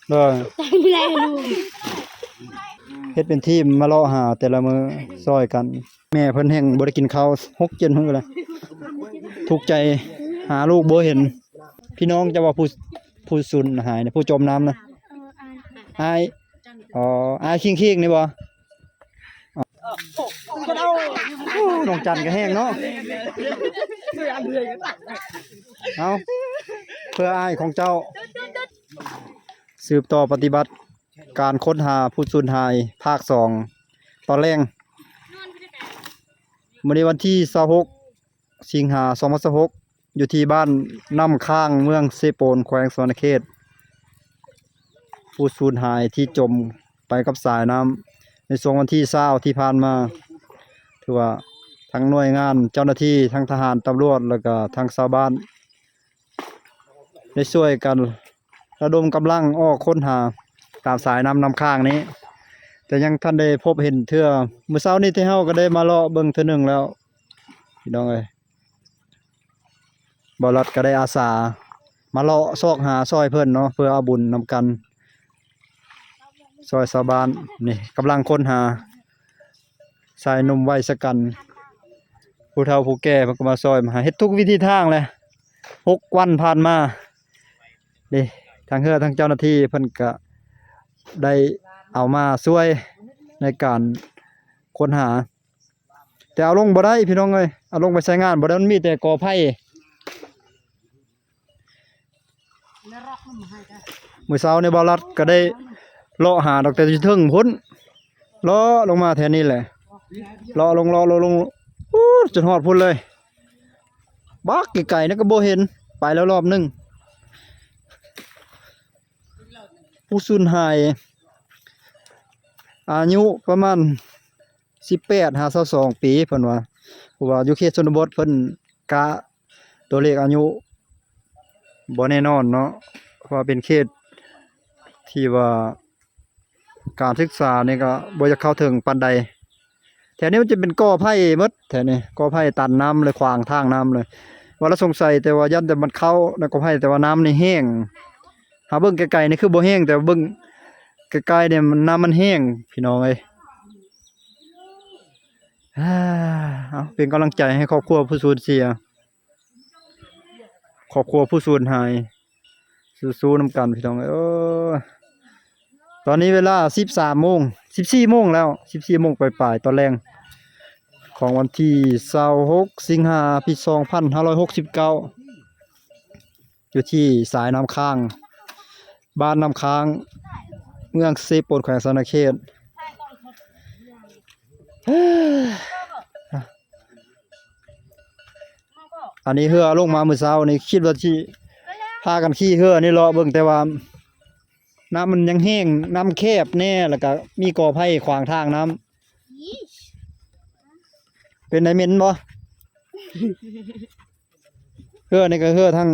ໂດຍ ເຮັດເປັນທີມມາເລາະຫາແຕ່ລະມື້ຊ່ອຍກັນ. ແມ່ເພິ່ນແຮ່ງບໍ່ໄດ້ກິນເຂົ້າຫົກເຈັດມື້ແລ້ວ ທຸກໃຈຫາລູກບໍ່ເຫັນ. ພີ່ນ້ອງເຈົ້າວ່າຜູ້ ຜູ້ສູນຫາຍນະ ຜູ້ຈົມນ້ຳນະ ອ້າຍ ອໍ ອ້າຍຄີງໆ ນີ້ບໍ່? ໂອ້ ນ້ອງຈັນກໍແຮງເນາະ. ເອົາ ເພື່ອອ້າຍຂອງເຈົ້າ ສືບຕໍ່ປະຕິບັດການຄົ້ນຫາຜູ້ສູນຫາຍພາກສອງ ຕອນແລງ ມື້ໃນວັນທີຊາວຫົກ ສິງຫາ ສອງພັນຊາວຫົກ ຢູ່ທີ່ບ້ານນ້ຳຄ້າງ ເມືອງເຊໂປນ ແຂວງສະຫວັນນະເຂດ. ຜູ້ສູນຫາຍທີ່ຈົມໄປກັບສາຍນ້ຳໃນຊ່ວງວັນທີຊາວທີ່ຜ່ານມາ ຖືວ່າທັງໜ່ວຍງານເຈົ້າໜ້າທີ່ ທັງທະຫານ ຕຳຫຼວດ ແລ້ວກະທັງຊາວບ້ານ ໄດ້ຊ່ວຍກັນລະດົມກຳລັງອອກຄົ້ນຫາຕາມສາຍນ້ຳ ນ້ຳຄ້າງນີ້ ແຕ່ຍັງທັນໄດ້ພົບເຫັນເທື່ອ. ມື້ເຊົ້ານີ້ທີ່ເຮົາກໍໄດ້ມາເລາະເບິ່ງເທື່ອໜຶ່ງແລ້ວ ພີ່ນ້ອງເອີຍ. ບ່າວລັດກໍໄດ້ອາສາມາເລາະຊອກຫາຊ່ອຍເພິ່ນເນາະ ເພື່ອເອົາບຸນນຳກັນ ຊ່ອຍຊາວບ້ານ. ນີ້ກຳລັງຄົ້ນຫາ ຊາຍໜຸ່ມໄວຊະກັນ ຜູ້ເຖົ້າຜູ້ແກ່ເພິ່ນກໍມາຊ່ອຍ ມາເຮັດທຸກວິທີທາງແຫຼະ. ຫົກວັນຜ່ານມາເດ້ ທັງເຮືອ ທັງເຈົ້າໜ້າທີ່ເພິ່ນກະໄດ້ເອົາມາຊ່ວຍໃນການຄົ້ນຫາ ແຕ່ເອົາລົງບໍ່ໄດ້ພີ່ນ້ອງເອີຍ ເອົາລົງໄປໃຊ້ງານບໍ່ໄດ້ ມັນມີແຕ່ກໍໄຜ່. ມື້ເຊົ້ານີ້ບ່າວລັດກໍໄດ້ເລາະຫາຕັ້ງແຕ່ຢູ່ເທິງພຸ້ນ ເລາະລົງມາແຖວນີ້ແຫຼະ ເລາະລົງ ເລາະລົງ ໂອ້ ຈົນຮອດພຸ້ນເລີຍ ບັກໄກໆ ນັ້ນກໍບໍ່ເຫັນ ໄປແລ້ວລອບໜຶ່ງ. ຜູ້ສູນຫາຍອາຍຸປະມານສິບແປດຫາຊາວສອງປີ ເພິ່ນວ່າ ເພາະວ່າຢູ່ເຂດຊົນນະບົດເພິ່ນກະຕົວເລກອາຍຸບໍ່ແນ່ນອນເນາະ ເພາະວ່າເປັນເຂດທີ່ວ່າ ການສຶກສານີ້ກໍບໍ່ຢາກເຂົ້າເຖິງປານໃດ. ແຖວນີ້ມັນຈະເປັນກໍໄຜ່ໝົດ ແຖວນີ້ກໍໄຜ່ຕັນນ້ຳເລີຍ ຂວາງທາງນ້ຳເລີຍ. ວ່າລະສົງໄສແຕ່ວ່າຢ້ານແຕ່ມັນເຂົ້າໃນກໍໄຜ່ ແຕ່ວ່ານ້ຳນີ້ແຫ້ງ. ຫາເບິ່ງໄກໆນີ້ຄືບໍ່ແຫ້ງ ແຕ່ວ່າເບິ່ງໃກ້ໆນີ້ມັນ ນ້ຳມັນແຫ້ງ ພີ່ນ້ອງເອີຍ. ເອົາ ເປັນກຳລັງໃຈໃຫ້ຄອບຄົວຜູ້ສູນເສຍ ຄອບຄົວຜູ້ສູນຫາຍ ສູ້ໆນຳກັນພີ່ນ້ອງເອີຍ. ຕອນນີ້ເວລາສິບສາມໂມງ ສິບສີ່ໂມງແລ້ວ ສິບສີ່ໂມງປາຍໆ ຕອນແລງຂອງວັນທີຊາວຫົກ ສິງຫາ ປີສອງພັນຫ້າຮ້ອຍຫົກສິບເກົ້າ ຢູ່ທີ່ສາຍນ້ຳຄ້າງ ບ້ານນ້ຳຄ້າງ ເມືອງເຊໂປນ ແຂວງສະຫວັນນະເຂດ. ອັນນີ້ເຮືອລົງມາມື້ເຊົ້ານີ້ ຄິດວ່າຊິພາກັນຂີ່ເຮືອນີ້ເລາະເບິ່ງ ແຕ່ວ່ານ້ຳມັນຍັງແຫ້ງ ນ້ຳແຄບແດ່ ແລ້ວກະມີກໍໄຜ່ຂວາງທາງນ້ຳ. ເປັນໃດ ເໝັນບໍ່? ເຮືອນີ້ກໍເຮືອທາງ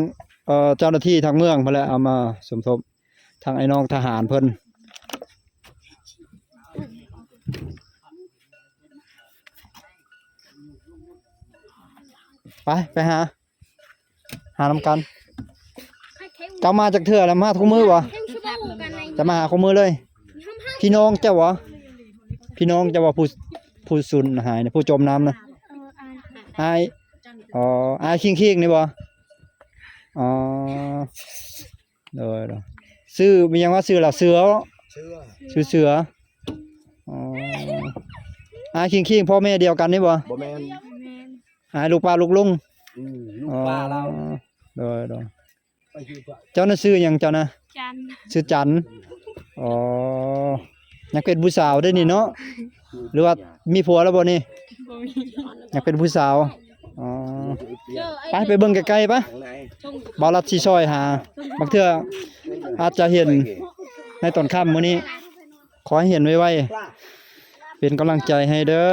ເອີ ເຈົ້າໜ້າທີ່ທາງເມືອງເພິ່ນແຫຼະ ເອົາມາສົມທົບ ທາງອ້າຍນ້ອງທະຫານເພິ່ນ. ໄປ ໄປຫາ ຫານຳກັນ. ເຈົ້າມາຈັກເທື່ອແລ້ວ? ມາທຸກມື້ບໍ່? ຈະມາຫາຄູ່ມື້ເລີຍ. ພີ່ນ້ອງເຈົ້າບໍ່? ພີ່ນ້ອງເຈົ້າບໍ່? ຜູ້ ຜູ້ສູນຫາຍນະ ຜູ້ຈົມນ້ຳນະ? ອ້າຍ ອໍ ອ້າຍຄີງໆນີ້ບໍ່? ອໍ ໂດຍ ໂດຍ. ຊື່ມີຫຍັງວ່າ ຊື່ລາວເສືອເນາະ? ເສືອ ຊື່ເສືອ. ອໍ ອ້າຍຄີງໆ ພໍ່ແມ່ດຽວກັນນີ້ບໍ່? ບໍ່ແມ່ນ ອ້າຍລູກປ້າລູກລຸງ. ອືມ ລູກປ້າລາວ. ອໍ ໂດຍ ໂດຍ. ເຈົ້ານະຊື່ຫຍັງເຈົ້ານະ? ຈັນ. ຊື່ຈັນ. ອໍ ຍັງເປັນຜູ້ສາວເດ້ນີ້ເນາະ ຫຼືວ່າມີຜົວແລ້ວບໍ່ນີ້? ບໍ່ມີ. ຍັງເປັນຜູ້ສາວ. ອໍ ໄປ ໄປເບິ່ງໃກ້ໆ ໄປ. ບ່າວລັດຊິຊ່ອຍຫາ ບາງເທື່ອອາດຈະເຫັນໃນຕອນຄ່ຳມື້ນີ້ ຂໍໃຫ້ເຫັນໄວໆ. ເປັນກຳລັງໃຈໃຫ້ເດີ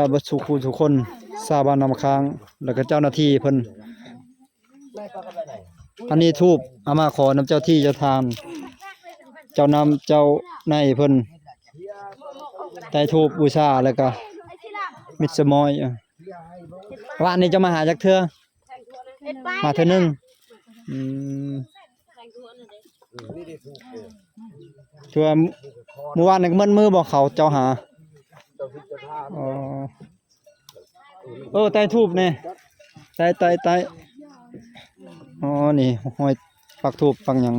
ເບິດສູ່ຄູ່ສູ່ຄົນ ຊາວບ້ານນ້ຳຄ້າງ ແລ້ວກໍເຈົ້າໜ້າທີ່ເພິ່ນ. ອັນນີ້ທູບເອົາມາຂໍນຳເຈົ້າທີ່ເຈົ້າທາງ ເຈົ້ານຳເຈົ້າໃນເພິ່ນ ໄດ້ທູບບູຊາ ແລ້ວກະມິດສະໝອຍ. ວານນີ້ເຈົ້າມາຫາຈັກເທື່ອ? ມາເທື່ອໜຶ່ງ. ອືມ. ຖືວ່າມື້ວານນີ້ກໍໝົດມື້ບໍ່ ເຂົາເຈົ້າຫາ? ອໍ ເອີ ໄຕ້ທູບແດ່ ໄຕ້ ໄຕ້ ໄຕ້. ອໍ ນີ້ ຮອຍປັກທູບປັກຫຍັງ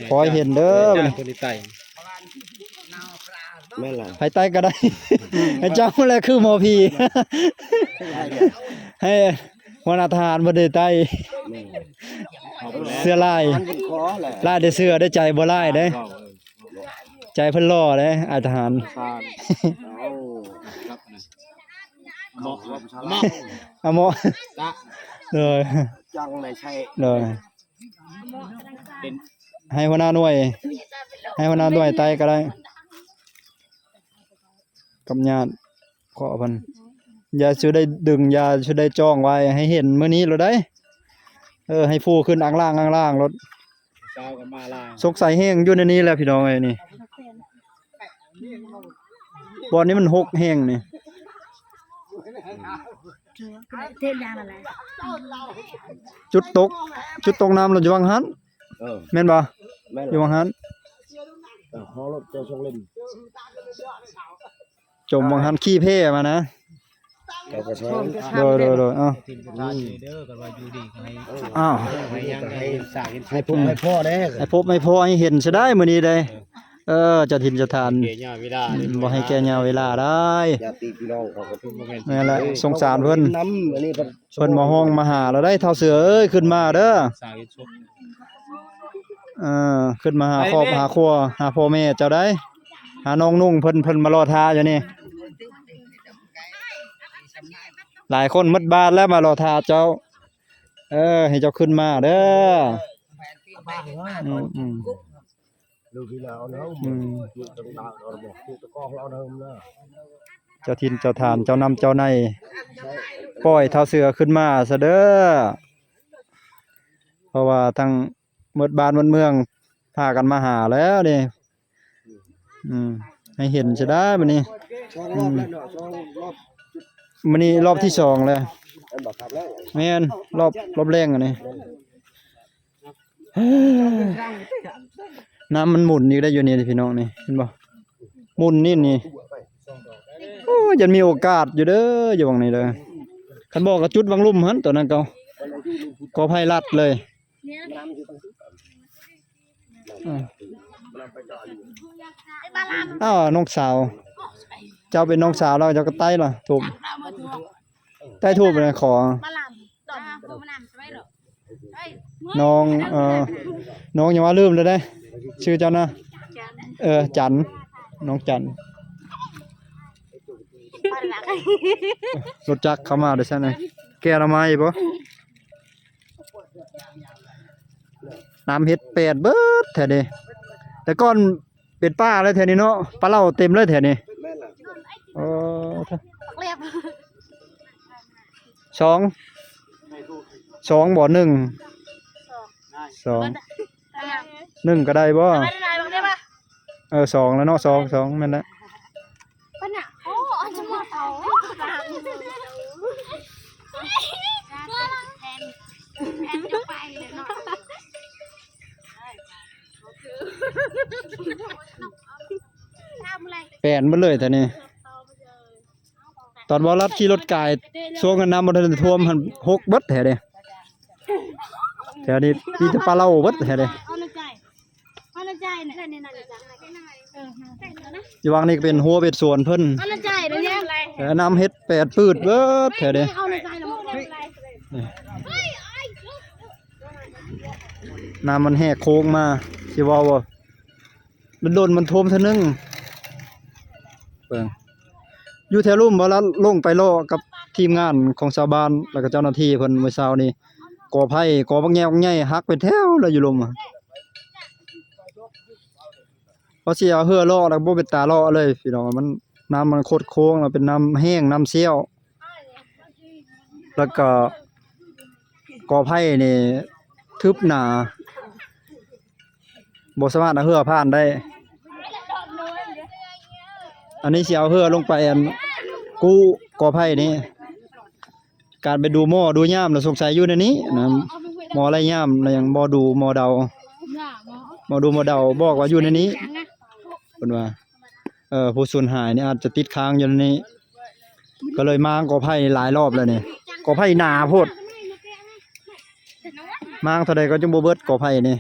ຂໍໃຫ້ເຫັນເດີ ເອີ ເພິ່ນໄດ້ໄຕ້ ແມ່ນລະ ໃຜໄຕ້ກໍໄດ້ ໃຫ້ເຈົ້າແຫຼະຄືໝໍຜີ ໃຫ້ຫົວໜ້າທະຫານເພິ່ນໄດ້ໄຕ້ ແມ່ນ ເສື້ອລາຍ ລາຍແຕ່ເສື້ອໄດ້ ໃຈບໍ່ລາຍເດ້ ໃຈເພິ່ນຫຼໍ່ເດ້ ອ້າຍທະຫານ ເອົາ ເໝາະ ເອົາເໝາະ ໂດຍ ຈັ່ງໄດ້ໃຊ້ ໂດຍ ເປັນ ໃຫ້ຫົວໜ້າໜ່ວຍ ໃຫ້ຫົວໜ້າໜ່ວຍໄຕ້ກໍໄດ້ ກັບຍາດຂໍເພິ່ນ ຢ່າຊິໄດ້ດຶງ ຢ່າຊິໄດ້ຈ້ອງໄວ້ ໃຫ້ເຫັນມື້ນີ້ໂລດໄດ໋ ເອີ ໃຫ້ຟູຂຶ້ນອ່າງລ່າງ ອ່າງລ່າງໂລດ ເຊົ້າກໍມາລ່າງ ສົງໄສແຫ້ງຢູ່ໃນນີ້ແຫຼະພີ່ນ້ອງເອີຍ ນີ້ ບ່ອນນີ້ມັນຫົກແຮງນີ້ ເທດຍາງນັ້ນແຫຼະ ຈຸດຕົກ ຈຸດຕົກນ້ຳລະຢູ່ຫວ່າງຫັ້ນ ເອີ ແມ່ນບໍ່? ແມ່ນ ຢູ່ຫວ່າງຫັ້ນ ເອີ ຮໍລົດເຈົ້າສອງເຫຼັ້ມ ຈົມຫວ່າງຫັ້ນ ຂີ່ແພມານະ ເຈົ້າກໍສອງ ໂດຍ ໂດຍ ໂດຍ ເອົ້າ ເດີ ກັນວ່າຢູ່ດີກໍໃຫ້ ເອີ ອ້າວ ໃຫ້ຍັງໃຫ້ ໃຫ້ພົບໃຫ້ພໍ້ແດ່ ໃຫ້ພົບໃຫ້ພໍ້ ໃຫ້ເຫັນຊະໄດ້ມື້ນີ້ເດ້ ເອີ ເຈົ້າຖິ່ນເຈົ້າຖານ ແກ່ຍາວເວລາ ອືມ ບໍ່ໃຫ້ແກ່ຍາວເວລາໄດ້ ຍາດຕິພີ່ນ້ອງເຂົາກໍ ແມ່ນແຫຼະ ສົງສານເພິ່ນ ນຳ ອັນນີ້ເພິ່ນ ເພິ່ນມາຮ້ອງມາຫາລະໄດ໋ ທ້າວເສືອເອີຍ ຂຶ້ນມາເດີ ເອີ ຂຶ້ນມາຫາຄອບຫາຄົວ ຫາພໍ່ແມ່ເຈົ້າໄດ໋ ຫານ້ອງນຸ່ງເພິ່ນ ເພິ່ນມາລໍຖ້າຢູ່ນີ້ ຫຼາຍຄົນໝົດບ້ານແລ້ວມາລໍຖ້າເຈົ້າ ເອີ ໃຫ້ເຈົ້າຂຶ້ນມາເດີ ອືມ ອືມ ອືມ ເຈົ້າຖິ່ນເຈົ້າຖານ ເຈົ້ານຳເຈົ້າໃນ ປ່ອຍທ້າວເສືອຂຶ້ນມາຊະເດີ ເພາະວ່າທັງໝົດບ້ານໝົດເມືອງພາກັນມາຫາແລ້ວນີ້ ອືມ ໃຫ້ເຫັນຊະໄດ້ບັດນີ້ ອືມ ມື້ນີ້ລອບທີສອງແລ້ວ ແມ່ນ ລອບ ລອບແລງອັນນີ້ ນ້ຳມັນໝູນຢູ່ໄດ໋ ຢູ່ນີ້ພີ່ນ້ອງນີ້ ເຫັນບໍ່ ໝູນນີ້ນີ້ ໂອ້ ຍັງມີໂອກາດຢູ່ເດີ ຢູ່ຫວ່າງນີ້ເດີ ຄັນບໍ່ກໍຈຸດຫວ່າງລຸ່ມຫັ້ນ ຕອນນັ້ນກໍ ກໍໄຜລັດເລີຍ ອືມ ອ້າວ ນ້ອງສາວ ເຈົ້າເປັນນ້ອງສາວລາວ ເຈົ້າກໍໄຕ້ລະ ທູບ ໄຕ້ທູບນະ ຂໍ ນ້ອງ ເອີ ນ້ອງຫຍັງວະ ລືມແລ້ວເດ້ ຊື່ເຈົ້ານະ ເອີ ຈັນ ນ້ອງຈັນ ລົດຈັກເຂົ້າມາໄດ້ຊັ້ນ ແກ່ໜໍ່ໄມ້ບໍ່? ນ້ຳເຫັດແປດເບິດແຖວນີ້ ແຕ່ກ່ອນເປັນປ່າແລ້ວແຖວນີ້ເນາະ ປາເຫຼົ່າເຕັມເລີຍແຖວນີ້ ເອີ ສອງ ສອງບໍ່ ໜຶ່ງ ສອງ ໜຶ່ງກໍໄດ້ບໍ່? ເອີ ສອງແລ້ວເນາະ ສອງ ສອງ ແມ່ນແຫຼະ ແປນເບິດເລີຍແຖວນີ້ ຕອນບໍ່ລັດຂີ່ລົດກາຍ ຊ່ວງນັ້ນນ້ຳບໍ່ທັນຖ້ວມຫັ້ນ ຫົກເບິດແຖວນີ້ ແຖວນີ້ມີແຕ່ປາເຫຼົ່າເບິດແຖວນີ້ ຢູ່ຫວ່າງນີ້ກໍເປັນຮົ້ວເປັນສວນເພິ່ນ ເອີ ນ້ຳເຫັດແປດປືດເບິດແຖວນີ້ ນ້ຳມັນແຫກໂຄ້ງມາ ຊິເວົ້າບໍ່ ດົນໆມັນຖ້ວມເທື່ອໜຶ່ງ ເບິ່ງ ຢູ່ແຖວລຸ່ມ ບໍ່ລະລົງໄປເລາະກັບທີມງານຂອງຊາວບ້ານ ແລ້ວກໍເຈົ້າໜ້າທີ່ເພິ່ນມື້ເຊົ້ານີ້ ກໍໄຜ່ ກໍບັກແຍວບັກໃຫຍ່ ຫັກເປັນແຖວເລີຍຢູ່ລຸ່ມ ພໍຊິເອົາເຮືອເລາະແລ້ວບໍ່ເປັນຕາເລາະເລີຍພີ່ນ້ອງ ມັນ ນ້ຳມັນຄົດໂຄ້ງ ແລ້ວເປັນນ້ຳແຫ້ງ ນ້ຳສ້ຽວ ແລ້ວກໍ ກໍໄຜ່ນີ້ທຶບໜາ ບໍ່ສາມາດເອົາເຮືອຜ່ານໄດ້ ອັນນີ້ຊິເອົາເຮືອລົງໄປ ອັນ ກູ້ກໍໄຜ່ນີ້ ການໄປດູໝໍ້ດູຍາມລະສົງໄສຢູ່ໃນນີ້ນະ ໝໍໄລ່ຍາມ ແລ້ວຍັງໝໍດູໝໍເດົາ ໝໍດູໝໍເດົາບອກວ່າຢູ່ໃນນີ້ ເພິ່ນວ່າ ເອີ ຜູ້ສູນຫາຍນີ້ອາດຈະຕິດຄ້າງຢູ່ໃນນີ້ ກໍເລີຍມ້າງກໍໄຜ່ຫຼາຍລອບແລ້ວນີ້ ກໍໄຜ່ໜາໂພດ ມ້າງເທົ່າໃດກໍຍັງບໍ່ເບິດກໍໄຜ່ນີ້.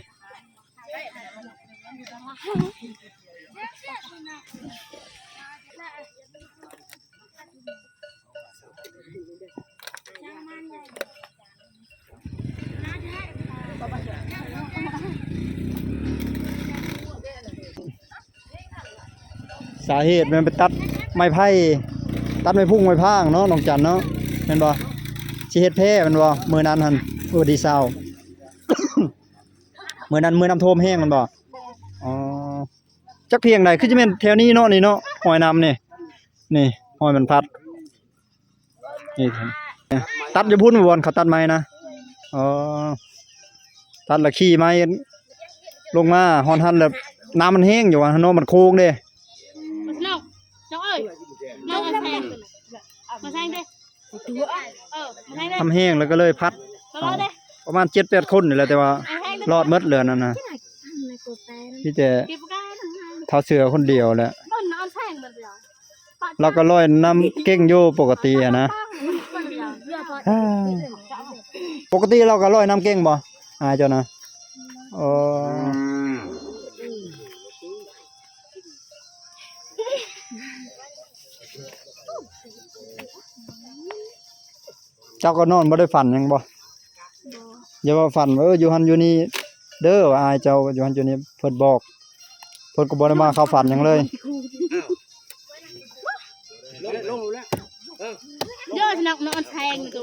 ສາເຫດແມ່ນໄປຕັດໄມ້ໄຜ່ ຕັດໄມ້ພຸ້ງໄມ້ພາງເນາະ ນ້ອງຈັນເນາະ ແມ່ນບໍ່? ຊິເຮັດແພແມ່ນບໍ່? ມື້ນັ້ນຫັ້ນ ມື້ວັນທີຊາວ ມື້ນັ້ນມື້ນ້ຳຖ້ວມແຮງແມ່ນບໍ່? ອໍ ຈັກພຽງໃດ ຄືຊິແມ່ນແຖວນີ້ເນາະ ນີ້ເນາະ ຮອຍນ້ຳນີ້ ນີ້ຮອຍມັນພັດ ນີ້ ຕັດຢູ່ພຸ້ນບໍ່ ບ່ອນເຂົາຕັດໄມ້ນະ? ອໍ ຕັດລະຂີ່ໄມ້ລົງມາ ຮອດຫັ້ນລະ ນ້ຳມັນແຮງຢູ່ວ່າເນາະ ມັນໂຄ້ງເດ້ ນ້ອງ ນ້ອງເອີຍ ນ້ອງເອີຍ ແພງ ມາແພງເດ້ ເອີ ມາແພງເດ້ ນ້ຳແຮງແລ້ວກໍເລີຍພັດ ປະມານເຈັດແປດຄົນນີ້ແຫຼະ ແຕ່ວ່າລອດໝົດເລີຍນັ້ນນະ ມີແຕ່ທ້າວເສືອຄົນດຽວແຫຼະ. ລາວກໍລອຍນ້ຳເກັ່ງຢູ່ປົກກະຕິຫັ້ນນະ. ປົກກະຕິລາວກໍລອຍນ້ຳເກັ່ງບໍ່ ອ້າຍເຈົ້ານະ? ອໍ ເຈົ້າກໍນອນບໍ່ໄດ້ຝັນຫຍັງບໍ່? ບໍ່. ຢ່າວ່າຝັນວ່າ ເອີ ຢູ່ຫັ້ນຢູ່ນີ້ເດີ ວ່າອ້າຍເຈົ້າຢູ່ຫັ້ນຢູ່ນີ້ ເພິ່ນບອກ ເພິ່ນກໍບໍ່ໄດ້ມາເຂົ້າຝັນຫຍັງເລີຍ. ເດີ ສະນັກນອນແພງໂຕ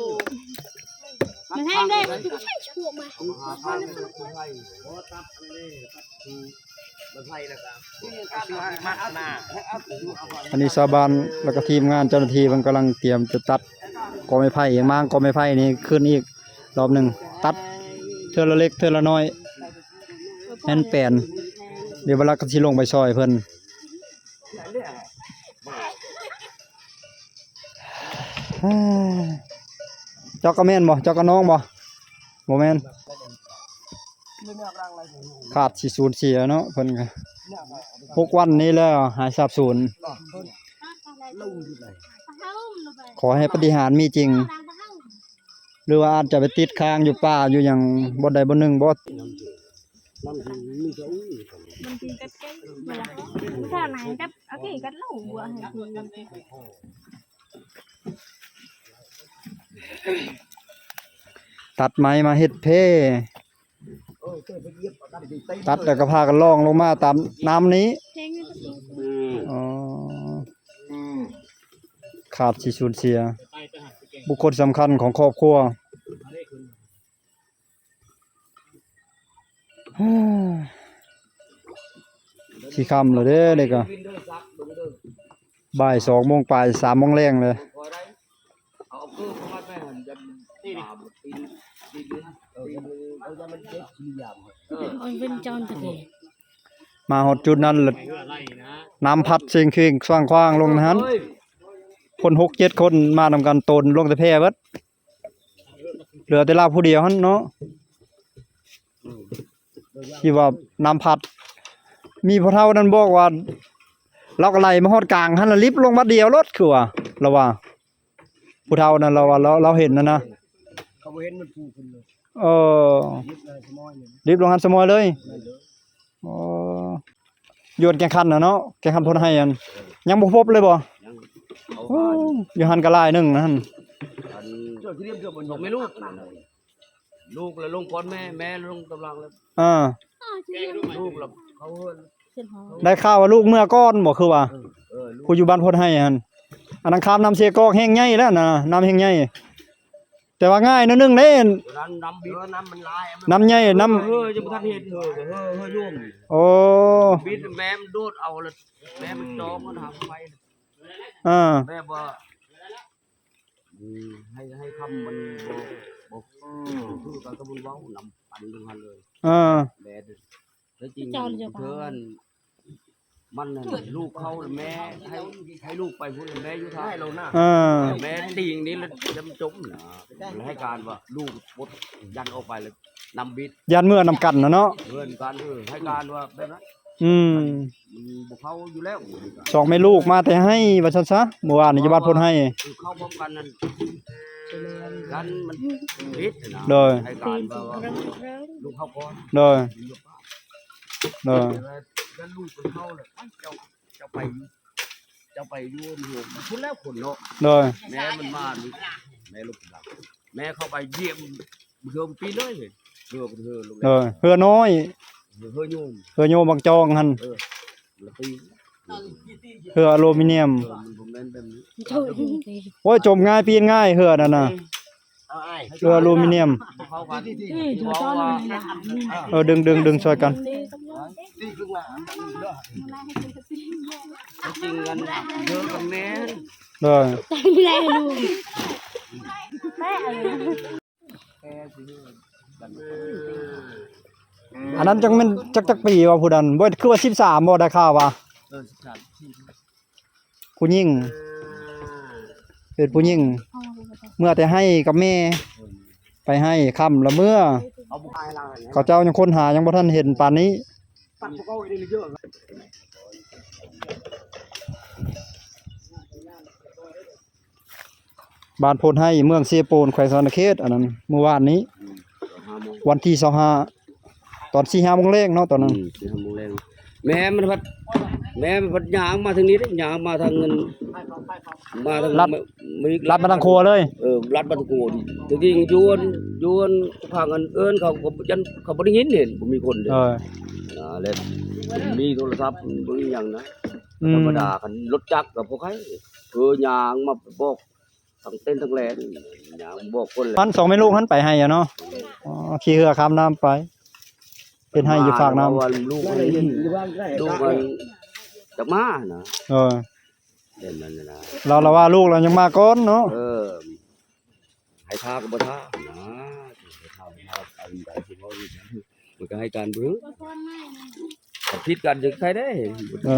ມັນແພງເດ້. ອັນນີ້ຊາວບ້ານ ແລ້ວກໍທີມງານເຈົ້າໜ້າທີ່ເພິ່ນກຳລັງຕຽມຈະຕັດ ກໍໄມ້ໄຜ່ອີກ ມ້າງກໍໄມ້ໄຜ່ນີ້ຂຶ້ນອີກລອບໜຶ່ງ ຕັດເທື່ອລະເລັກເທື່ອລະນ້ອຍ ແມ່ນແປນ ດຽວບັກລັກກໍຊິລົງໄປຊ່ອຍເພິ່ນ. ເຈົ້າກໍແມ່ນບໍ່? ເຈົ້າກໍນ້ອງບໍ່? ບໍ່ແມ່ນ. ຄາດຊິສູນເສຍເນາະ ເພິ່ນກໍ ຫົກວັນນີ້ແລ້ວ ຫາຍສາບສູນ. ຂໍໃຫ້ປາຕິຫານມີຈິງ ຫຼືວ່າອາດຈະໄປຕິດຄ້າງຢູ່ປ່າຢູ່ຫຍັງບ່ອນໃດບ່ອນໜຶ່ງບໍ່? ມັນມີແຕ່ອູ້ ມັນກິນກັບເກັນ ບໍ່ລະ ຜູ້ຊາຍນະ ກັບ ເອົາເກັນກັບເຫຼົ້າ ບໍ່ໃຫ້ກິນ. ຕັດໄມ້ມາເຮັດແພ ຕັດແລ້ວກໍພາກັນລ່ອງລົງມາຕາມນ້ຳນີ້. ອໍ ຄາດຊິສູນເສຍ ບຸກຄົນສຳຄັນຂອງຄອບຄົວ. ຊິຄ່ຳແລ້ວເດ້ ນີ້ກໍບ່າຍສອງໂມງປາຍ ສາມໂມງແລງເລີຍ. ມາຮອດຈຸດນັ້ນລະ ນ້ຳພັດເສັງເຄັ່ງຊວາງຄວ້າງລົງຫັ້ນ ຄົນຫົກເຈັດຄົນມານຳກັນ ໂຕນລົງແຕ່ແພເບິດ. ເຫຼືອແຕ່ລາວຜູ້ດຽວຫັ້ນເນາະ ທີ່ວ່ານ້ຳພັດ. ມີພໍ່ເຖົ້ານັ້ນບອກວ່າ ລາວກໍໄຫຼມາຮອດກາງຫັ້ນລະ ລິບລົງບາດດຽວໂລດ ຄືວ່າ ລາວວ່າ ຜູ້ເຖົ້ານັ້ນລາວວ່າ ລາວ ລາວເຫັນຫັ້ນນະ. ເຂົາບໍ່ເຫັນມັນຟູຂຶ້ນເລີຍ. ເອີ ລິບລົງຫັ້ນສະໝອຍເລີຍ. ອໍ ຢູ່ອັນແກ່ງຂັນນະເນາະ ແກ່ງຂັນພົນໄຮຫັ້ນ ຍັງບໍ່ພົບເລີຍບໍ່? ຍັງ. ໂອ້ ຢູ່ຫັ້ນກໍຫຼາຍໜຶ່ງຫັ້ນ. ອັນ ແມ່ລູກ ລູກລະລົງກ່ອນແມ່ ແມ່ລະລົງຕາມຫຼັງແລ້ວ. ເອີ ລູກລະເຂົ້າເຮືອນ. ໄດ້ຂ່າວວ່າລູກເມືອກ່ອນບໍ່ ຄືວ່າ ເອີ ຜູ້ຢູ່ບ້ານໂພນໄຮ່ຫັ້ນ ອັນນັ້ນຂ້າມນ້ຳເຊກອກແຫ້ງໃຫຍ່ແລ້ວນະ ນ້ຳແຫ້ງໃຫຍ່ ແຕ່ວ່າງ່າຍໜ້ອຍໜຶ່ງເດ້. ນ້ຳ ນ້ຳມັນຫຼາຍ ນ້ຳໃຫຍ່ ນ້ຳ ເຮີຍັງບໍ່ທັນເຮັດ ເຮີ ເຮີ ເຮີໂຍມ. ໂອ້ ບິດແມ່ມັນໂດດເອົາລະ ແມ່ມັນຈອມມັນຫາໄປ. ເອີ ແມ່ບໍ່ ໃຫ້ ໃຫ້ຄຳມັນບໍ່ ບໍ່ ຄືກັນກັບມັນເວົ້ານຳ ປັນຢູ່ຫັ້ນເລີຍ. ເອີ ແມ່ ແທ້ຈິງເທື່ອອັນ ແ ມັນຫັ້ນລູກເຂົາແມ່ໃຫ້ ໃຫ້ລູກໄປພຸ້ນແມ່ຢູ່ທ່າ ເອີ ແມ່ຕິງນີ້ລະຈຳຈົມນະ ໃຫ້ການວ່າລູກປົດຢັນອອກໄປລະນຳບິດ ຢ້ານເມືອນຳກັນນະເນາະ ເອີ ໃຫ້ການວ່າແບບນັ້ນ ອືມ ມັນບໍ່ເຂົ້າຢູ່ແລ້ວ ສອງແມ່ລູກມາແຕ່ໄຮ່ວ່າຊັ້ນຊະ ເມື່ອວານນີ້ຢູ່ບ້ານໂພນໄຮ່ ເອີ ເຂົ້າພ້ອມກັນນັ້ນ ຢ້ານມັນຜິດນະ ໂດຍ ໃຫ້ການວ່າລູກເຂົາກ່ອນ ໂດຍ ໂດຍ ຢ້ານລູກເພິ່ນເຂົ້າແລ້ວ ເຈົ້າ ເຈົ້າໄປຢູ່ ເຈົ້າໄປຢູ່ພຸ້ນແລ້ວຄົນເນາະ ໂດຍ ແມ່ມັນມານີ້ ແມ່ລູກດຳ ແມ່ເຂົ້າໄປຢ້ຽມເຮືອປີເລີຍ ເຮືອ ເຮືອ ໂດຍ ເຮືອນ້ອຍ ເຮືອໂຍມ ເຮືອໂຍມບາງຈອງຫັ້ນ ເອີ ລະປີ ເຮືອອາລູມີນຽມ ເອີ ມັນບໍ່ແມ່ນແບບນີ້ ໂອ້ຍ ຈົມງ່າຍ ປ່ຽນງ່າຍ ເຮືອນັ້ນນະ ເຮືອອາລູມີນຽມ ເອີ ດຶງໆໆ ຊ່ອຍກັນ ໂດຍ ອັນນັ້ນຈັກແມ່ນ ຈັກ ຈັກປີວ່າຜູ້ນັ້ນ ບໍ່ ຄືວ່າສິບສາມບໍ່ ໄດ້ຂ່າວວ່າ ເອີ ສິບສາມ ຜູ້ຍິງ ເປັນຜູ້ຍິງ ເມືອແຕ່ໄຮ່ກັບແມ່ ໄປໄຮ່ຄ່ຳລະເມືອ ເຂົາເຈົ້າຍັງຄົ້ນຫາ ຍັງບໍ່ທັນເຫັນປານນີ້ ບ້ານໂພນໄຮ່ ເມືອງເຊໂປນ ແຂວງສະຫວັນນະເຂດ ອັນນັ້ນ ມື້ວານນີ້ ວັນທີຊາວຫ້າ ຕອນສີ່ຫ້າໂມງແລງເນາະ ຕອນນັ້ນ ອືມ ສີ່ຫ້າໂມງແລງ ແມ່ມັນພັດ ແມ່ມັນພັດຍ່າງມາທາງນີ້ເດ້ ຍ່າງມາທາງນັ້ນ ມາທາງລັດ ລັດມາທາງຄົວເລີຍ ເອີ ລັດມາທາງຄົວ ທີ່ຈິງຢູ່ອັນ ຢູ່ອັນ ທາງອັນເອີ້ນເຂົາກໍຍັນ ເຂົາບໍ່ໄດ້ຍິນເຫັນ ບໍ່ມີຄົນເດ້ ເອີ ນະ ແລ້ວມີໂທລະສັບ ບໍ່ມີຫຍັງນະ ອືມ ທຳມະດາ ຄັນລົດຈັກກໍບໍ່ໃຄ ເອີ ຍ່າງມາບອກ ທັງເຕັ້ນທັງແລ່ນ ຍ່າງບອກຄົນແຫຼະ ມັນສອງແມ່ລູກຫັ້ນໄປໄຮ່ອະເນາະ ອໍ ຂີ່ເຮືອຂ້າມນ້ຳໄປ ເຮັດໄຮ່ຢູ່ຟາກນ້ຳ ວ່າລູກ ລູກມັນຈະມານະ ເອີ ເປັນນັ້ນນະ ລາວລະວ່າລູກລາວຍັງມາກ່ອນເນາະ ເອີ ໃຫ້ທ່າກໍບໍ່ທ່ານະ ໃຫ້ທ່າບໍ່ທ່າ ມັນກໍໃຫ້ການບໍ່ຖືກ ຜິດກັນຈັ່ງໃຄເດ້ ເອີ